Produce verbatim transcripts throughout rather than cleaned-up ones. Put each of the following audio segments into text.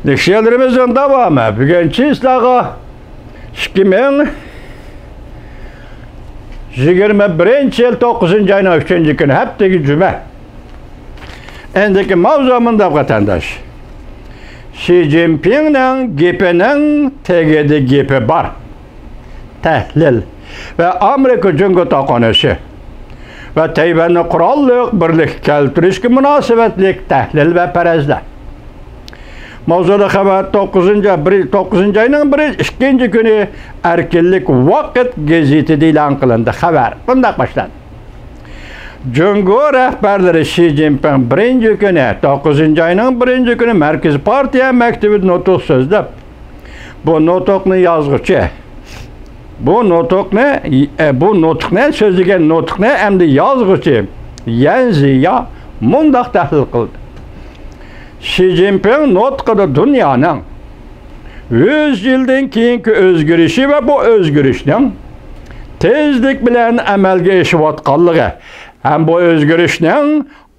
لېكسىيەلىرىمىزنىڭ داۋامى. بۈگۈنچە سىلەرگە ئىككى مىڭ يىگىرمە بىرىنچى يىل توققۇزىنچى ئاينىڭ ئۈچىنچى كۈنى، ھەپتىگە جۈمە. ئەندىكى ماۋزۇ مۇنداق، ۋەتەنداش. شى جىنپىڭنىڭ گېپىنىڭ تېگىدە گېپى بار. تەھلىل ۋە ئامېرىكا جۇڭگو توقۇنۇشى ۋە تەيۋەننى قوراللىق بىرلىككە كەلتۈرۈشكە مۇناسىۋەتلىك تەھلىل ۋە پەرەزلەر. ماۋزۇدا خەۋەر توققۇزىنچى، بىر، توققۇزىنچى ئاينىڭ بىر، ئىككىنچى كۈنى ئەركىنلىك ۋاقىت گېزىتىدە ئېلان قىلىندى. خەۋەر مۇنداق باشلاندى. جۇڭگو رەھبەرلىرى شى جىنپىڭ بىرىنچى كۈنى، توققۇزىنچى ئاينىڭ بىرىنچى كۈنى مەركىزىي پارتىيە مەكتىۋىدە نۇتۇق سۆزلەپ، بۇ نۇتۇقنى يازغۇچى، بۇ نۇتۇقنى، ئە، بۇ نۇتۇقنى، سۆزلىگەن نۇتۇقنى ئەمدى يازغۇچى يەن زىيا مۇنداق تەھلىل قىلدى. شى جىنپىڭ نۇتقىدا دۇنيانىڭ يۈز يىلدىن كېيىنكى ئۆزگىرىشى ۋە بۇ ئۆزگىرىشنىڭ تېزلىك بىلەن ئەمەلگە ئېشىۋاتقانلىقى ھەم بۇ ئۆزگىرىشنىڭ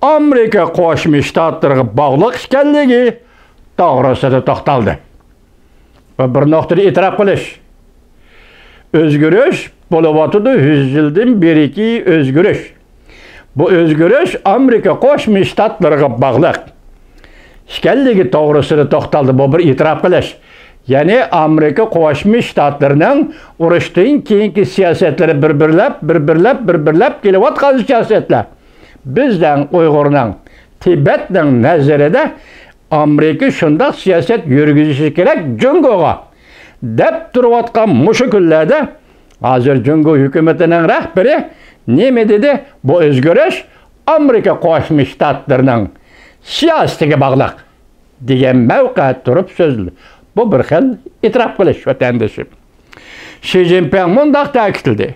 ئامېرىكا قوشما شتاتلىرىغا باغلىق ئىكەنلىكى توغرىسىدا توختالدى. ۋە بىر نۇقتىدا ئېتىراپ قىلىش. ئۆزگىرىش بولۇۋاتىدۇ، يۈز يىلدىن بېرىكى ئۆزگىرىش. بۇ ئۆزگىرىش ئامېرىكا قوشما شتاتلىرىغا باغلىق ئىكەنلىكى توغرىسىدا توختالدى. بۇ بىر ئېتىراپ قىلىش. يەنى ئامېرىكا قوشما شتاتلىرىنىڭ ئۇرۇشتىن كېيىنكى سىياسەتلىرى بىر-بىرلەپ، بىر-بىرلەپ، بىر-بىرلەپ كېلىۋاتقان سىياسەتلەر. بىزنىڭ ئۇيغۇرنىڭ، تىبەتنىڭ نەزىرىدە ئامېرىكا شۇنداق سىياسەت يۈرگۈزۈشى كېرەك جۇڭگوغا، دەپ تۇرۇۋاتقان مۇشۇ كۈنلەردە ھازىر جۇڭگو ھۆكۈمىتىنىڭ رەھبىرى نېمە دېدى؟ بۇ ئۆزگىرىش ئامېرىكا قوشما شتاتلىرىنىڭ سىياسىتىگە باغلىق دېگەن مەۋقەدە تۇرۇپ سۆزلىدى. بۇ بىر خىل ئېتىراپ قىلىش، ۋەتەندىشىم. شى جىنپىڭ مۇنداق تەكىتلىدى.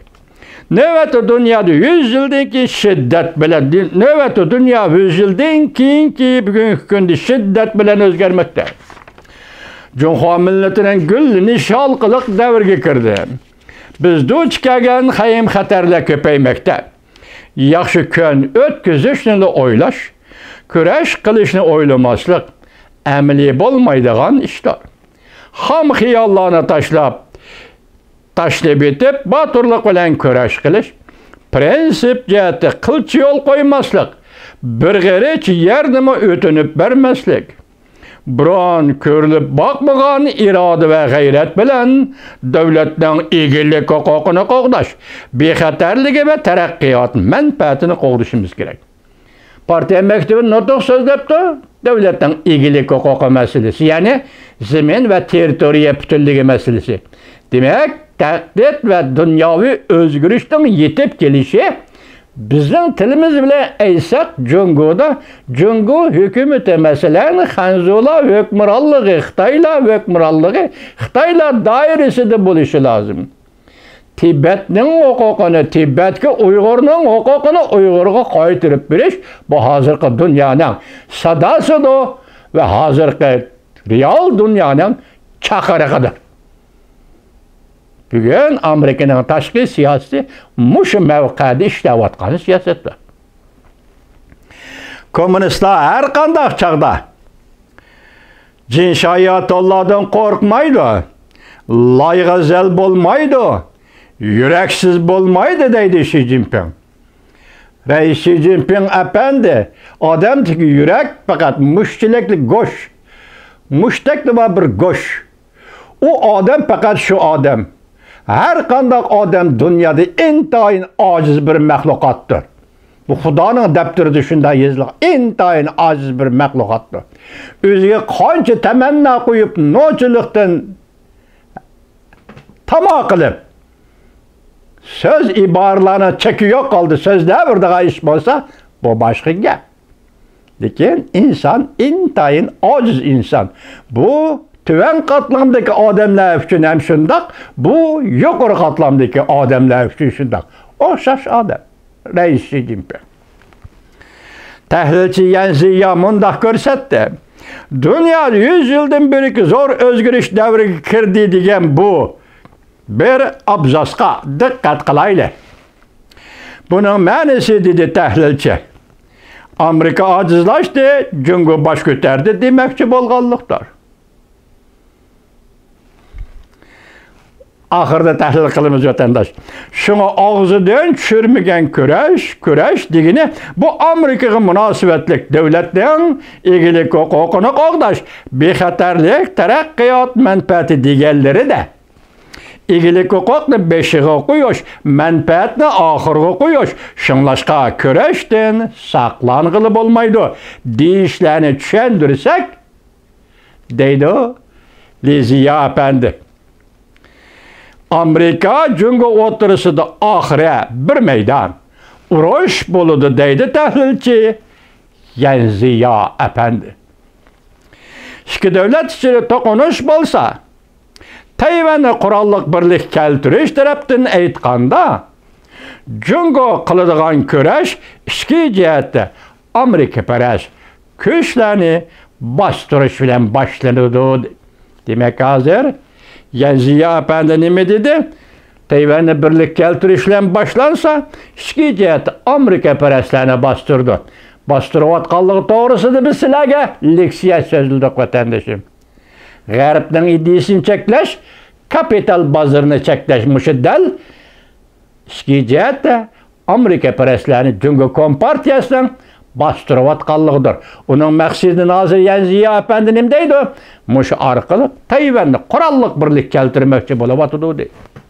نۆۋەتتە دۇنيادا يۈز يىلدىن كېيىن شىددەت بىلەن، نۆۋەتتە دۇنيا يۈز يىلدىن كېيىنكى بۈگۈنكى كۈندە شىددەت بىلەن ئۆزگەرمەكتە. جۇڭخۇا مىللىتىنىڭ گۈللىنىش ھالقىلىق دەۋرگە كىردى. بىز دۇچ كەلگەن خەيم خەتەرلەر كۆپەيمەكتە. ياخشى كۈن ئۆتكۈزۈشنىلا ئويلاش، كۈرەش قىلىشنى ئويلىماسلىق ئەمەلىي بولمايدىغان ئىشتۇر. خام خىياللارنى تاشلاپ، تاشلىۋېتىپ، باتۇرلۇق بىلەن كۈرەش قىلىش، پىرىنسىپ جەھەتتە قىلچە يول قويماسلىق، بىر غېرىچ يەرنىمۇ ئۆتۈنۈپ بەرمەسلىك، بۇرۇن كۆرۈلۈپ باقمىغان ئىرادە ۋە غەيرەت بىلەن دۆلەتنىڭ ئىگىلىك ھوقۇقىنى قوغداش، بىخەتەرلىكى ۋە تەرەققىيات مەنپەئەتىنى قوغدىشىمىز كېرەك. پارتىيە مەكتىپى نۇتۇق سۆزلەپتۇ، دۆلەتنىڭ ئىگىلىك ھوقۇقى مەسىلىسى، يەنى زېمىن ۋە تېررىتورىيە پۈتۈنلۈكى مەسىلىسى. دېمەك، تەھدىت ۋە دۇنياۋى ئۆزگىرىشنىڭ يېتىپ كېلىشى، بىزنىڭ تىلىمىز بىلەن ئېيتساق، جۇڭگودا، جۇڭگو ھۆكۈمىتى، مەسىلەن، خەنزۇلار ھۆكۈمرانلىقى، خىتايلار ھۆكۈمرانلىقى، خىتايلار دائىرىسىدە بولۇشى لازىم. تىبەتنىڭ ھوقۇقىنى تىبەتكە، ئۇيغۇرنىڭ ھوقۇقىنى ئۇيغۇرغا قايتۇرۇپ بېرىش، بۇ ھازىرقى دۇنيانىڭ ساداسىدۇر ۋە ھازىرقى رېئال دۇنيانىڭ چاقىرىقىدۇر. بۈگۈن ئامېرىكىنىڭ تاشقى سىياسىتى مۇشۇ مەۋقەدە ئىشلەۋاتقان سىياسەتتۇر. كوممۇنىستلار ھەر قانداق چاغدا جىن شاياتونلاردىن قورقمايدۇ، لايغا زەل بولمايدۇ، يۈرەكسىز بولمايدۇ دەيدۇ شى جىنپىڭ. رەئىس شى جىنپىڭ ئەپەندى، ئادەمدىكى يۈرەك پەقەت مۇشتچىلىكلىك گۆش. مۇشتەكلا بار بىر گۆش. ئۇ ئادەم پەقەت شۇ ئادەم. ھەر قانداق ئادەم دۇنيادا ئىنتايىن ئاجىز بىر مەخلۇقاتتۇر. بۇ خۇدانىڭ دەپتىرىدە شۇنداق يېزىلغان، ئىنتايىن ئاجىز بىر مەخلۇقاتتۇر. ئۆزىگە قانچە تەمەننا قويۇپ، نوچىلىقتىن تاما قىلىپ، سۆز ئىبارىلەرنىڭ چېكى يوق ھالدا سۆزلەۋېرىدىغان ئىش بولسا، بۇ باشقا گەپ. لېكىن ئىنسان ئىنتايىن ئاجىز ئىنسان. بۇ تۆۋەن قاتلامدىكى ئادەملەر ئۈچۈن ھەم شۇنداق، بۇ يۇقىرى قاتلامدىكى ئادەملەر ئۈچۈن شۇنداق. ئوخشاش ئادەم. رەئىس شى جىنپىڭ. تەھلىلچى يەن زىيا مۇنداق كۆرسەتتى. دۇنيا يۈز يىلدىن بېرىكى زور ئۆزگىرىش دەۋرىگە كىردى دېگەن بۇ بىر ئابزاسقا دىققەت قىلايلى. بۇنىڭ مەنىسى، دېدى تەھلىلچى، ئامېرىكا ئاجىزلاشتى، جۇڭگو باش كۆتەردى دېمەكچى بولغانلىقتۇر. ئاخىرىدا تەھلىل قىلىمىز، ۋەتەنداش. شۇڭا ئاغزىدىن چۈشۈرمىگەن كۈرەش، كۈرەش دېگىنى بۇ ئامېرىكىغا مۇناسىۋەتلىك دۆلەتنىڭ ئىگىلىك ھوقۇقىنى قوغداش، بىخەتەرلىك، تەرەققىيات مەنپەئەتى دېگەنلىرىدە. ئىگىلىك ھوقۇقنى بېشىغا قويۇش، مەنپەئەتنى ئاخىرىغا قويۇش. شۇڭلاشقا كۈرەشتىن ساقلانغىلى بولمايدۇ دېيىشلەرنى چۈشەندۈرسەك، دەيدۇ لى زىيا ئەپەندى. ئامېرىكا جۇڭگو ئوتتۇرىسىدا ئاخىرى بىر مەيدان ئۇرۇش بولىدۇ، دەيدۇ تەھلىلچى يەن زىيا ئەپەندى. ئىككى دۆلەت ئىچىدە توقۇنۇش بولسا، تەيۋەننى قوراللىق بىرلىك كەلتۈرۈش تەرەپتىن ئېيتقاندا، جۇڭگو قىلىدىغان كۈرەش ئىچكى جەھەتتە ئامېرىكىپەرەس كۈچلەرنى باستۇرۇش بىلەن باشلىنىدۇ. دېمەك، ھازىر يەن زىيا ئەپەندى نېمە دېدى؟ تەيۋەننى بىرلىككە كەلتۈرۈش بىلەن باشلانسا، ئىچكى جەھەتتە ئامېرىكىپەرەسلەرنى باستۇرىدۇ. باستۇرۇۋاتقانلىقى توغرىسىدا بىز سىلەرگە لېكسىيە سۆزلىدۇق، ۋەتەندىشىم. غەربنىڭ ئىدىيىسىنى چەكلەش، كاپىتال بازىرىنى چەكلەش، مۇشۇ دەل ئىچكى جەھەتتە ئامېرىكىپەرەسلەرنى جۇڭگو كومپارتىيەسىنىڭ باستۇرۇۋاتقانلىقىدۇر. ئۇنىڭ مەقسىتىدىن ھازىر يەن زىيا ئەپەندى نېمە دەيدۇ؟ مۇشۇ ئارقىلىق تەيۋەننى قوراللىق بىرلىككە كەلتۈرمەكچى بولۇۋاتىدۇ، دەيدۇ.